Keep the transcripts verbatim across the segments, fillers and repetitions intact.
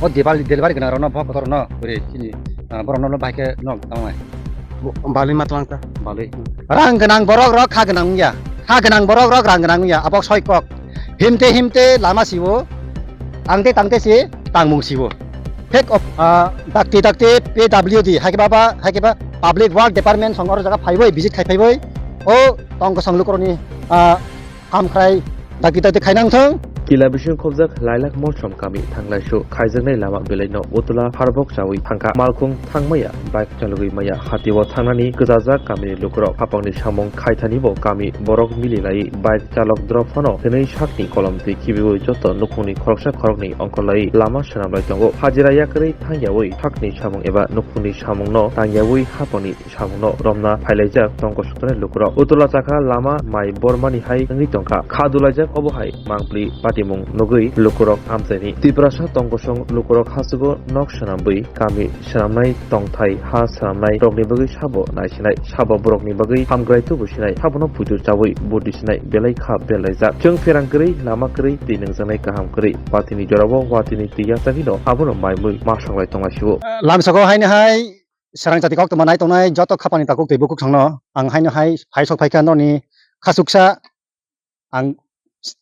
O debali, delivery gwnang rokno bo kotor no, bwrwi chini, ah, borok no bahai khe no tangnai. Bo-, balwi ma twlang ta. Balwi. Rang gwnang borok rok kha gwnang wngya. Kha gwnang borok rok rang gwnang wngya. Abo soi kok. Himte himte lama siwo. Angte tangte si tangmung siwo. Thek op-, ah, dakti dakti P W D, hai khe baba, hai khe ba Public Work Department song oro jaga phaiwi, visit khai phaiwi. O tong kosong lukurokni, ah, hamkhrai dakti dakti khainang thung. Kila bising khobjak Lailak Molsom kami thanglaisu khaijaknai lama belaino utula harbok chawi thangkha. Malkhung thangmaya bike chalogwi maya hatio thangnani kwchajak kamini lukurok hapangni samung khaithani bo kami borok mililai bike chalok drop phano hwnwi sakni kolom twi khibiwi joto nukhungni khoroksa khoroknwi ongkhorlai lama swnamlai tongo. Hajira yakarwi thangyawi sakni samung eba nukhungni samungno tangyawi hapangni samungno romna phailaijak tongkosongni lukurok. Utula chakha lama mai bormani hai wngwi tongkha. Kha dulaijak obo hai mangpli patimung nugwi lukurok amchaini. Tiprasa tongkosong lukurok hasugo nok swnambwi kami swnamnai tongthai ha swnamnai rokni bagwi sabo naisinai. Sabo borokni bagwi hamkrai tubu sinai. Sabono puitu chawi budi sinai belai kha belaijak. Chwng pherang kwrwi, lama kwrwi, twi nungjaknai kaham kwrwi. Watini jorao watini twi yachagwino abono maimwi ma songlai tonglaisio. Lamsoko haino hai Srang jati koktwma nai tongnai joto khapani takhuk tei bukhuk songno ang haino hai phai sok phaikha norni khasuksa ang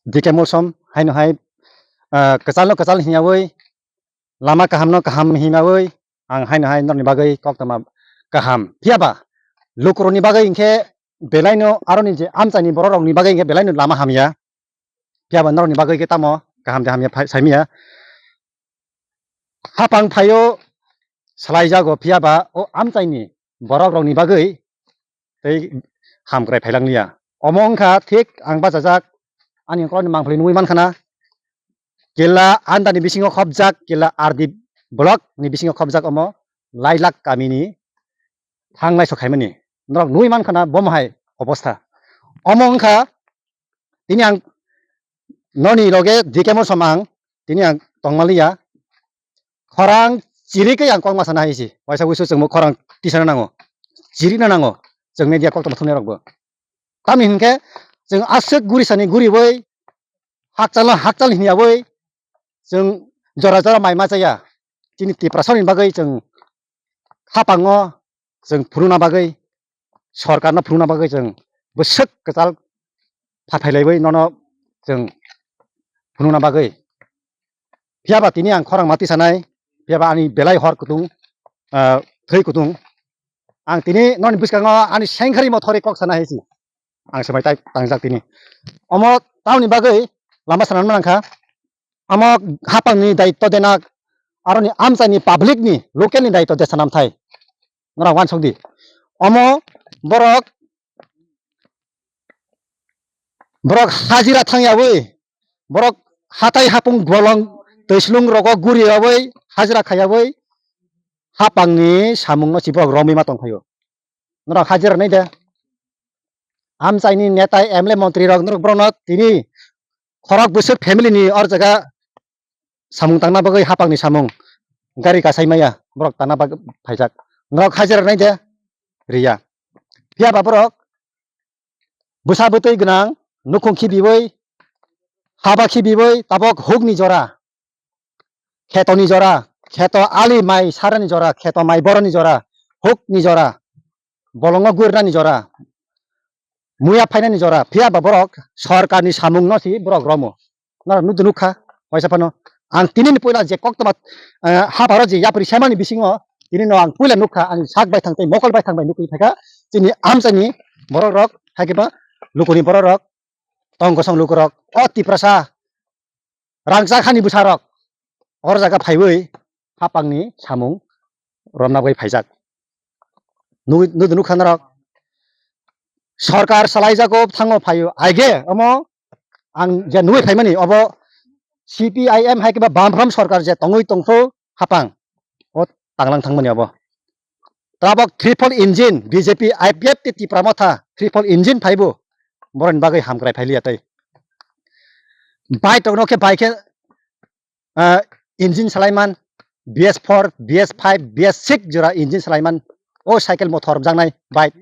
D K Molsom haino hai, ah, kwchalno kwchal himyawi lama kahamno kaham himyawi ang haino hai norni bagwi koktwma kaham. Phiyaba lukurokni bagwi hinkhe belaino aroni je amchaini borokrokni bagwi hinkhe belaino lama hamya. Phiyaba norokni bagwi khe tamo kaham de hamya phai-, saimanya. Hapang phaio salaijago, phiyaba o amchaini borokrokni bagwi tei hamkrai phailanglia. Omo wngkha thik ang bachajak, ani ukulokni mangpili nugwi mankhana. Kila andani bisingo khopjak, kila R D block ni bisingo khopjak omo Lailak kamini thanglai sok khaimani. Norok nugwi mankhana bomo hai obostha. Omo wngkha tini ang noni loge D K Molsom ang tini ang tongmaliya. Khorang chirikhe ang kokma sana hai si. Waisa wuisu chwngmo khorang tisana nango. Chirikna nango. Chwng media koktwma thumnairokbo. Tamni hinkhe chwng aswk guri sani guriwi, hakchalno hakchal hinyawi chwng jora jora mai ma chaya. Chini Tiprasani bagwi chwng hapango chwng phunukna bagwi, sorkarno phunukna bagwi chwng bwswk kwchal phailaiwi nono chwng phunukna bagwi. Phiyaba tini ang khorang mati sanai, phiyaba ani belai hor kutung, ah, thwi kutung. Ang tini noni bwskango ani sengkhari mothori kok sana hai si. Ang swmai tai tangjak tini. Omo tamoni bagwi lama sana nangkha. Omo hapangni daitto denak, aroni amchaini public ni, local ni daitto de sanam thai. Norok wansok di. Omo borok, borok hajira thangyawi, borok hatai hapung bolong twislung rogo guriyawi hajira khayawi hapangni samungno si borok romwi ma tongphaio. Norok hajira nai de. Amchaini netai M L A montri rok norok borokno tini khorok bwswk family ni or jaga samung tangna bagwi hapangni samung gari kasai maya borok tangna bagwi phaijak. Norok hajira nai de riya. Phiyaba borok bwsa bwtwi gwnang nukhung khibiwi haba khibiwi tabok hukni jora khetoni jora, kheto ali mai sarani jora, kheto mai boroni jora, hukni jora, bolongo guirnani jora, muya phainani jora, phiyaba borok sorkarni samungno si borok romo. Norok nukha, waisa phano. Ang tinini puila je koktwma, eh, hapharo je yapri semani bisingo, tinino ang puila nukha, ang sak baithang tei mokol baithang bai nukwi phaikha, chini amchaini borokrok, haikhe ba lukuni borokrok, tong kosong lukurok, o Tiprasa, rangchak hani bwsarok or jaga phaiwi hapangni samung romna bagwi phaijak. Nugwi, nugwi nukha norok. Sorkar salaijago thango phaio. Aige omo ang je nugwi phaimani obo C P I M hai khe ba Bamfront sorkar je tongwi tongtho hapang. O tanglang thangmani obo. Tabok triple engine B J P I P F T Tipra Motha triple engine phaibo. Boroni bagwi hamkrai phailiya tei. Bike rokno khe bai khe, ah, engine salaiman, B S four, B S five, B S six jora engine salaiman. O cycle motor jaknai bike.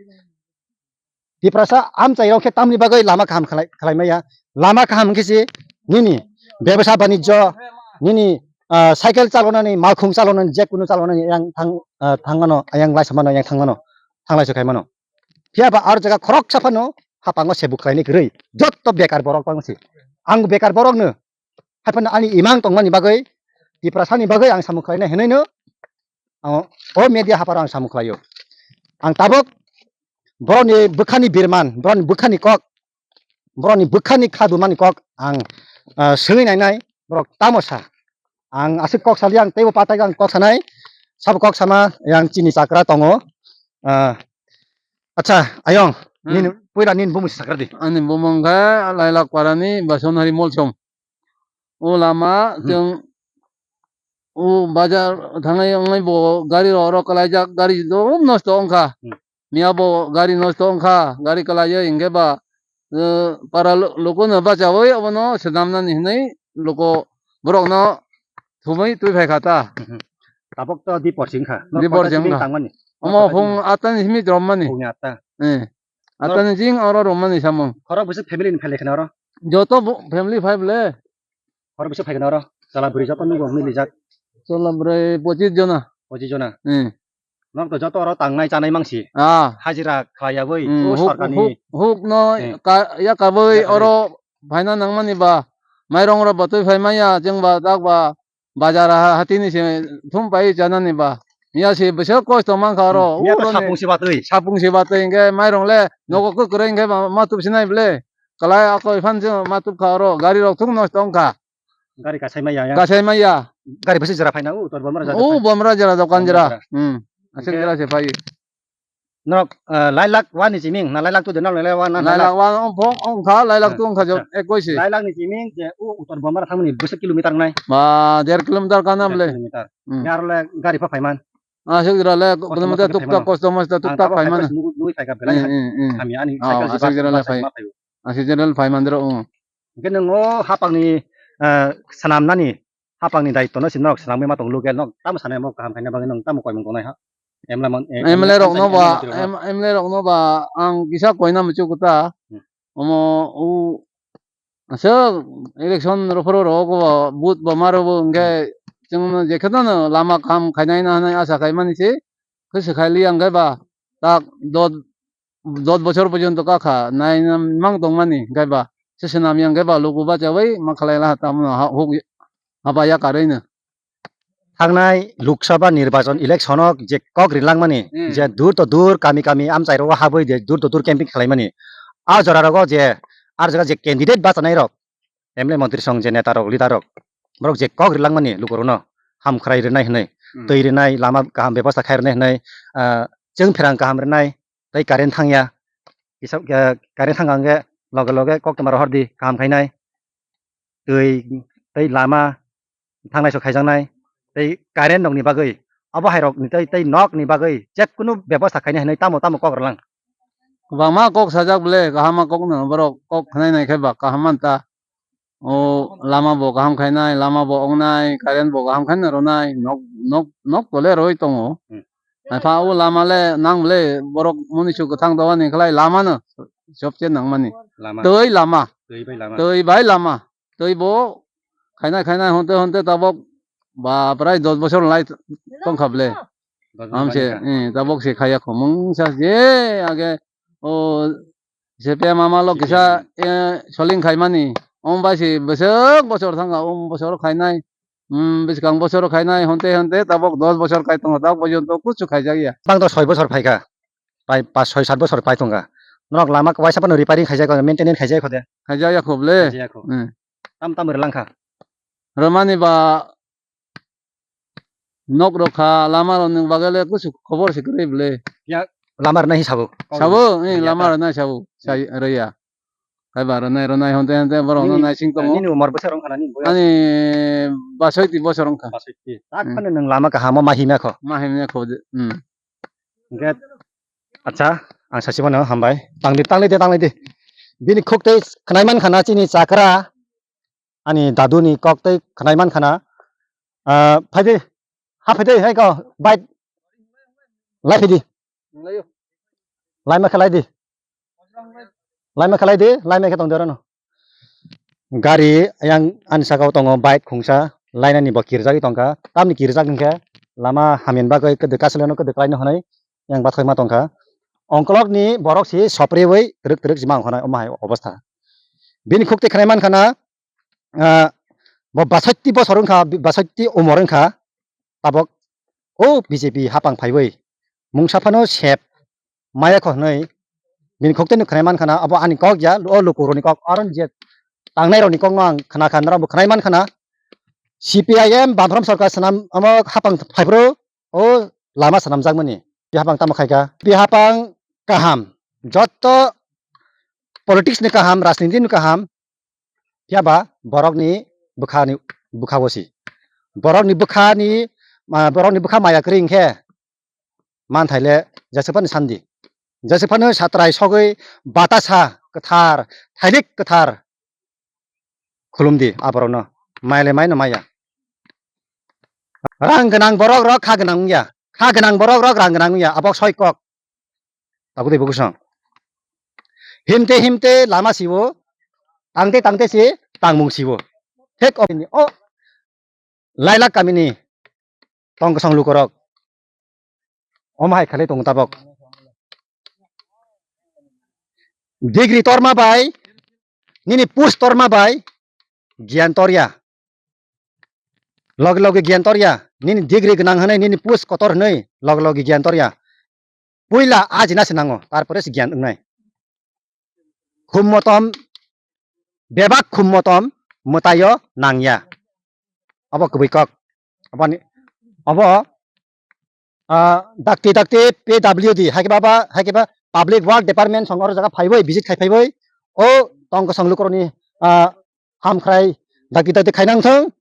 Tiprasa amchairok khe tamni bagwi lama kaham khlai-, khlaimaya. Lama kaham khe se nini bebsa banijjo, nini, ah, cycle chalonani, malkhung chalonani, jekunu chalonani yang thang, ah, thangmano, yang laisa mano, yang thangmano, thanglaisu khaimano. Phiya ba aro jaga khoroksa phano hapango se bukhwlaini kwrwi. Jotto bekar borok bangsi. Ang bekar borokno. Haiphano ani imang tongmani bagwi, Tiprasani bagwi ang samung khlainai hwnwi no, ang o media hapharo ang samung khlaio. Ang tabuk borokni bwkhani birman, borokni bwkhani kok, borokni bwkhani khadumani kok ang, ah, swngwi nainai, borok tamo sa. Ang aswk kok saliya, ang teibo patai ang kok sanai, sabo kok sama yang chini chakra tongo. Ah, acha, ayong, Hmm. nini puila nini bumung si sakra di. Ani bumung khe Lailak Parani Basonhari Molsom. O lama Hmm. chwng o bazar thangnai wngnai bo gari rok oro kwlaijak, gari dom nosto wngkha. Hmm. Miya bo gari nosto wngkha, gari kwlaiwi hinkhe ba, eh, para lo-, lokono bachawi obono swnamnani hinwi loko borokno thumwi twi phaikha ta. Hmm. Tabuk to dipor se wngkha. Dipor se wngkha. Tangmani? Omo phung atta ni simi romani. Phungni atta. Eh. Atta ni jing oro romani samung. Khorok bwswk family ni phailai khna oro? Joto bo-, family phai bole. Khorok bwswk phai khna oro? Chwla bwrwi joto nugo hwnwi lijak. Chwla bwrwi pochis jona. Pochis jona. Eh. Nok to joto oro tangnai chanai mangsi. Ah. Hajira khlai yagwi, Hmm, o huk, sorkarni huk, huk no Eh. ka-, ya kabui Yakarwi. oro phaina nangmani ba. Mairong oro batwi phai maya, chwng ba, tak ba. Bazar ha-, hati ni se thum pai chanani ba. Ya se bwswk kosto mankha oro. Hmm. Ya to Uro ni sapung se batwi. Sapung se batwi hinkhe mairong le Hmm. nogo kwkrwi hinkhe ma, ma tubsinai bole. Kalai akoi phan se ma tubkha oro. Gari rok thung nosto wngkha. Gari kasai maya ya. Kasai maya. Gari bwswk jora phaina u tor bomra jora. U bomra jora dokan jora. Bomra jora. Hmm. Aswk Hinkhe jora se phai. Nok, eh, lai lakh wani chiming, na lai lakh tu de na lai lakh wani, na lai lakh wani ongkha, lai lakh tu ongkha jo, ekoi se. Lai lakh ni chiming je u uttor bomra thangmani bwswk kilometer nai? Ba, der kilometer kana bole. Der kilometer. Hmm. Ni aro le gari pha phaiman. Ah, sik jora le, kilometer tuktak kosto mosto tuktak phaiman. Nugui phaika belai. Hmm, hmm, hmm. Kami ani cycle si aswk jora le phai. Aswk jora le phaiman dero, hmm. Hinkhe nwng o hapangni, eh, swnamnani hapangni daitwno se norok swnamwi ma tongo, local nok tamo sanai omo kaham khaina bagwi nwng tamo koimung tongnai ha? M L A mon-, eh, M L A rokno ba, M L A rokno ba ang kisa koina muchuk ta. Hmm. Omo u aswk election rophoro rogo ba vote bo maro bo hinkhe chwngno jekhe no lama kaham khainai na hinwi asa khaimani se khe swkhaili ang khe ba tak dot dos bochor porjonto kakha naina mang tongmani, hinkhe ba se swnam yang khe ba luku bachawi ma khlai laha tamo ha huk haba yakarwi no. Thangnai Lok Sabha nirbachon election o je kok rilangmani, Hmm. je dur to dur kami kami amchai rogo habwi je dur to dur camping khlaimani, a jora rogo je ar jaga je candidate bachanai rok, M L A montri song je neta rok, leader rok, borok je kok rilangmani lukurokno hamkhrai rwnai hwnwi, Hmm. twi rwnai, lama kaham bebosta khai rwnai hwnwi, ah, chwng pherang kaham rwnai, tei current thangya, kisa, ah, current thangkha hwnkhe loge loge koktwma rohordi kaham khainai, twi tei lama thangnai sok khaijaknai, tei current rokni bagwi, abo hai rokni tei, tei nokni bagwi jekunu bebosta khainai hwnwi tamo tamo kok rwlang? Kwbangma kok sajak bole, kaham ma kokno borok kok khnai nai khe ba kaham man ta. O lama bo kaham khainai, lama bo ongnai, current bo kaham khaina rwnai, nok, nok, nok tole roi tongo. Hmm. Haipha o lama le nang bole borok moni su kwthang doani khlai lama no sobse nangmani. Lama. Twi lama. Twi bai lama. Twi bai lama. Twi bo khainai khainai honte honte tabok ba prai dos bochor lai tongkha bole. Dos bochor Amse, lai kha. Eh, tabok se khaya khomung sa je age o C P M amalo kisa, eh, soling khaimani. Om bai se bwswk bochor thangkha, om bochor khainai. Hmm, bwskang bochor khainai, honte honte tabok dos bochor khai tongo, tabok porjonto kuchu khaijak ya. Bang to soi bochor phaikha. Pai pas soi sat bochor pai tongkha. Norok lama waisa phano repairing khaijak, maintenance khaijak kho de. Khaijak ya kho bole. Khaijak ya kho. Hmm. Tam tam rwlang kha. Rwmani ba nok rok kha, lama rok ni bagwi le kuchu khobor se kwrwi bole. Ya, lama rwnai hi sabo? Sabo, eh, Ya, lama ta. rwnai sabo. Sai rwya. Kaiba rwnai, rwnai honte, honte borok no Nini, naising tongo. Nini umor bwswk wngkha nani boyas? Ani basoiti bosor wngkha. Basoiti. Tak Hmm. phano nwng lama kaham o ma himya kho? Ma himya kho de, hmm. Hwnkhe, acha, ang sasi mano hambai. Tangdi, tangdi de, tangdi de. Bini khuk tei khnai man khana chini chakra. Ani dadu ni kok tei khnai man khana. Ah, phaidi, ha phaidi, hai ko, bike. Lai phaidi. Laima khe lai di. Laima khe lai di, laima khe tong di oro no. Gari yang ani saka o tongo bike khungsa. lainani bo kirjagwi tongkha. Tamni kirjak hinkhe lama hamya bagwi kwdwk kaseleno kwdwk laino hwnwi yang bathai ma tongkha. Ongkolokni borok si sopriwi twrwk twrwk jima ongkhanai omo hai obostha. Bini khukti khwnai mankha na, ah, bo basotti bosor wngkha, basotti umor wngkha, tabok o B J P hapang phaiwi mungsa phano sep maya kho hwnwi bini khukti no khwnai mankha na, abo ani kok ya, o lukurokni kok, aro je tangnairokni kokno ang khna kha, norokbo khwnai mankha na, C P I M Bandrom Sarkar swnam omo hapang phaiphuru o lama swnamjakmani. Bihapang tamo khaika? Bihapang kaham. Jotto politics ni kaham, rajniti ni kaham, phiya ba borokni bwkhani, bwkha o si. Borokni bwkhani, ah, borokni bwkha maya kwrwi hinkhe manthai le jesephano sandi. Jesephano satrai sogwi batasa kwthar, thailik kwthar khulumdi aborokno. Maya le maino maya. Rang gwnang borok rok kha gwnang wngya. Kha gwnang borok rok rang gwnang wngya. Abok soi kok. Tabuk tei bwkha song. Himte himte lama siwo. Tangte tangte si tangmung siwo. Thik o, o Lailak kamini tong kwchang lukorok. Omo hai khalai tongo tabok. Degree torma bai, nini post torma bai, giyan torya. Loge loge giyan torya, nini degree gwnang hwnwi, nini post kotor hwnwi, loge loge giyan torya. Puila ajina se nango, tarpore se giyan wngnai. Khum motom, bebak khum motom mwtaio nangya. Abo kwbui kok. Aboni, abo, ah, dakti dakti P W D, hai khe ba, hai khe ba Public Work Department song oro jaga phaibai, visit khai phaibai. O tong kosong lukurokni, ah, hamkhrai dakti dakti khainang thung.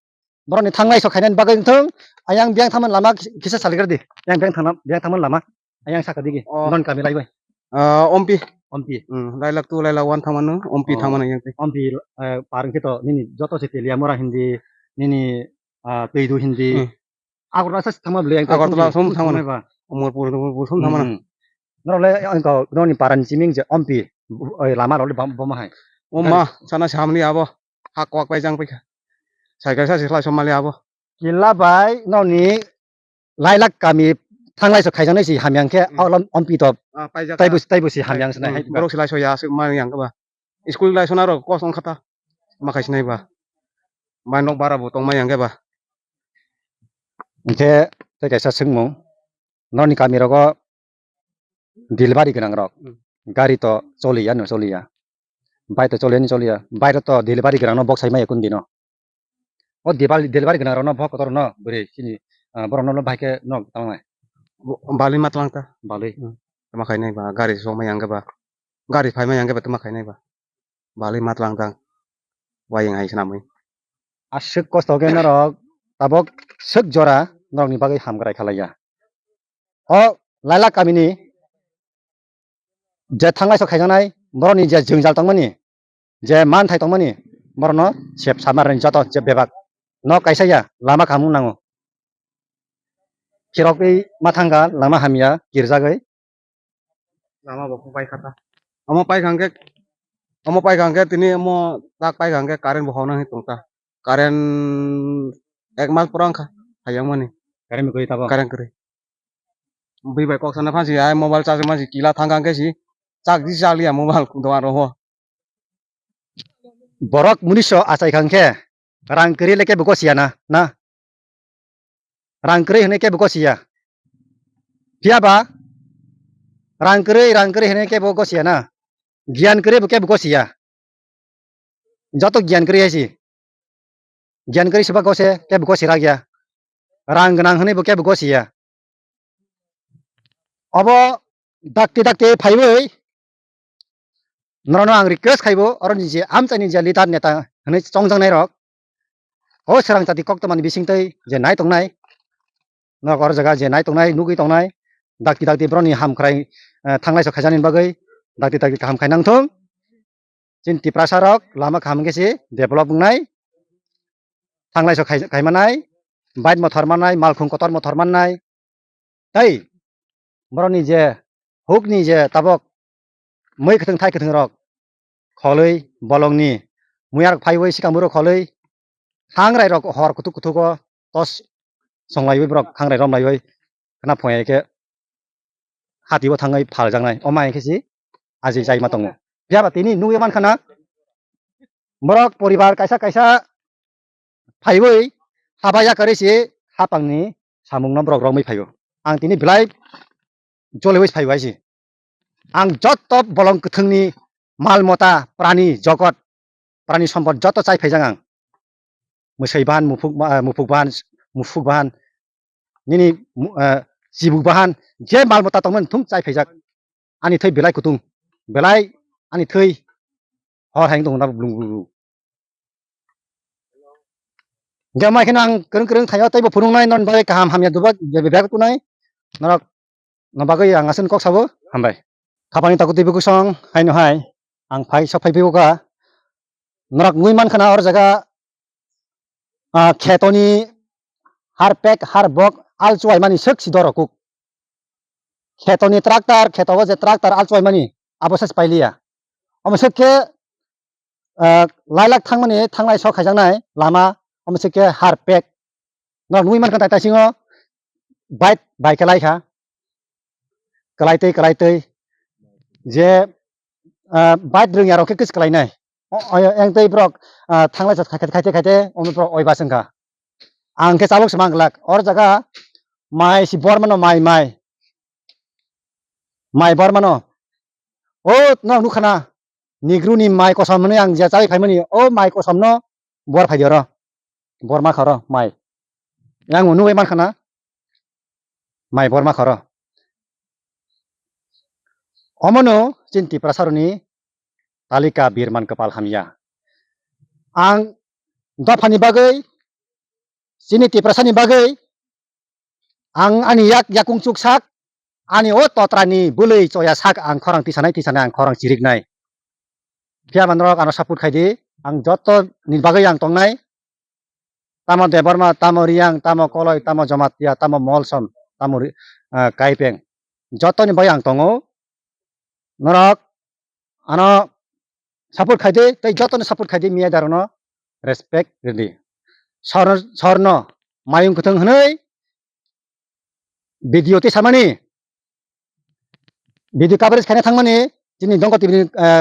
Borokni thanglai sok khainani bagwi wngthung. Ayang biyang thangmani lama kisa saligra di. Yang biyang thangna, biyang thangmani lama. Ayang saka digi. Oh. Non kami laibai. Ah, Ompi. Ompi. Hmm, Lailak two, Lailak one thangmano, Ompi. Oh. Thangmano yang tei. Ompi, eh, par wngkhe to nini joto se Teliamura hindi, nini, ah, Twidu hindi. Hmm. Agartala sa thangma bwlwi yang Agartala som thangmano. Thangmani ba. Umorpur, Umorpur som thangmano. Hmm. Norok le ang ko noni parani chiming je Ompi, oi lama rok le bom, bom hai. O ma, sana samni abo. Ha kwak pai jang paikha. Cycle sa se khlai somali abo. Kila bai noni Lailak kami thanglai so khaijaknai si hamyang khe, hmm, aw lam Ompi to. Ah, paijak. Taibo, taibo si hamyang sanai hai. Borok silai so ya aswk ma yang ba. School lai sona rok kos ong khata. Ma khai sinai ba. Mai nok bara bo tong ma yang khe ba. Hingkhe tei kaisa swngmung. Noni kami rogo delivery gwnang rok, hmm, gari to choliya no choliya, bike to choliya no choliya, bike rok to delivery gwnang no bok sai maya kun dino. O delivery, delivery gwnang rok no bok kotor no bwrwi chini, ah, borok no bai khe no tamo nai. Bo-, balwi ma tlang ta. Balwi. Hmm. Tama khai nai ba gari sok maya hwnkhe ba, gari phai maya hwnkhe ba tama khai nai ba. Balwi ma tlang tang. Wayang hai swnamwi. Aswk kosto khe norok tabok swk jora norokni bagwi hamkrai khalaiya. O Lailak kamini je thanglai sok khaijaknai borokni je jwngjal tongmani, je manthai tongmani, borokno sep samarni joto je bebak no kaisa ya lama kaham wng nango. Khirokwi ma thangkha lama hamya kirjagwi. Lama bo pai kha ta. Omo pai kha hwnkhe, omo pai kha hwnkhe tini omo tak pai kha hwnkhe current bo hokna hinwi tong ta. Current ek mas pora wngkha hayang mani. Current kwrwi tabok. Current kwrwi. Bui bai kok sana phansi ai mobile charge mansi kila thang kha hwnkhe si chak di chaliya mobile dogan rogo. Borok muniso achai kha hwnkhe rang kwrwi le kebo gosiya na, na? Rang kwrwi hwnwi kebo gosiya. Phiya ba rang kwrwi, rang kwrwi hwnwi kebo gosiya na. Giyan kwrwi bo kebo gosiya. Joto giyan kwrwi hai si. Giyan kwrwi se ba gose, kebo gosi rak ya. Rang gwnang hwnwi bo kebo gosiya. Obo dakti dakti phaiwi norokno ang request khaibo, oroni je amchaini je leader neta hwnwi chongjaknai rok, o swrang chati koktwmani bisingtwi je nai tongnai, norok oro jaga je nai tongnai, nugwi tongnai, dakti dakti borokni hamkhrai, eh, thanglai sok khaijaknani bagwi dakti dakti kaham khainang thung. Chini Tiprasa rok lama kaham khe se develop wngnai, thanglai sok khai-, khai manai, bike mothor mannai, malkhung kotor mothor mannai, tei borokni je hukni je tabok mui kwthwng thai kwthwng rok kholwi bolongni muya rok phaiwi swkang buro kholwi Khangrai rok hor kuthuk kuthuk o tos songlaiwi borok khangrai romlaiwi khna phungai khe hati o thangwi phaljaknai. O mai khe si ajai chai ma tongo. Phiya ba tini nugwi mankha na borok poribar kaisa kaisa phaiwi haba yakarwi si hapangni samungno borok romwi phaio. Ang tini belai joliwi phaibai si. Ang joto bolong kwthwngni mal mota, prani jogot, prani sompot joto chai phaijak ang. Mwsai bahan, muphuk ba-, muphuk bahan, muphuk bahan, nini mu-, eh, chibuk bahan, je mal mota tongmani thung chai phaijak. Ani thwi belai kutung, belai ani thwi hor hai wng tongo na blung blung blung. Hingke mai kheno ang kwrwng kwrwng thaio teibo phunuknai non bagwi kaham hamya dubak bebak kunai norok no bagwi ang aswk kok sabo hambai. Khapangni takhuk twi bukusong haino hai ang phai sok phai phaibo kha norok nugwi mankha na or jaga ah, khetoni har pek har bok al chuai mani swk si doro kuk. Khetoni tractor, kheto o je tractor al chuai mani abo se pailiya. Omo swk khe ah, lailak thangmani thangnai sok khaijaknai lama, omo swk khe har pek. Norok nugwi mankha tai taisingo bike, bike khe laikha. Kwlaitwi, kwlaitwi. Je ah, bike rwngya rok khe kwchwk kwlainai. O, o, eng tei borok ah, thanglai khaite khaite omo borok oi bus wngkha. Ang khe chalok se mang glak. Or jaga mai si bor mano mai, mai. Mai bor mano. O norok nukha na. Nigru ni mai kosom hwnwi ang je chawi phaimani. O mai kosom no bor phai di oro. Bor ma kha oro mai. Yang nugwi mankha na. Mai bor ma kha oro. Omono chini Tiprasa rokni talika birman kwpal hamya. Ang dophani bagwi, chini Tiprasani bagwi, ang ani yak yakung chuk sak, ani o totrani bwlwi choya sak ang khorang tisanai, tisanai ang khorang chiriknai. Phiya ba norok ano support khai di, ang joto ni bagwi ang tongnai. Tamo Debbarma, tamo Riyang, tamo Koloi, tamo Jamatia, tamo Molsom, tamo Ri-, ah, Kaipeng. Jotoni bai ang tongo. Norok ano support khai di, tei jotoni support khai di, miya darono respect ridi. Sor-, sorno mayung kwthwng hwnwi video tei samani, video coverage khaina thangmani chini Dongko T V ni, ah,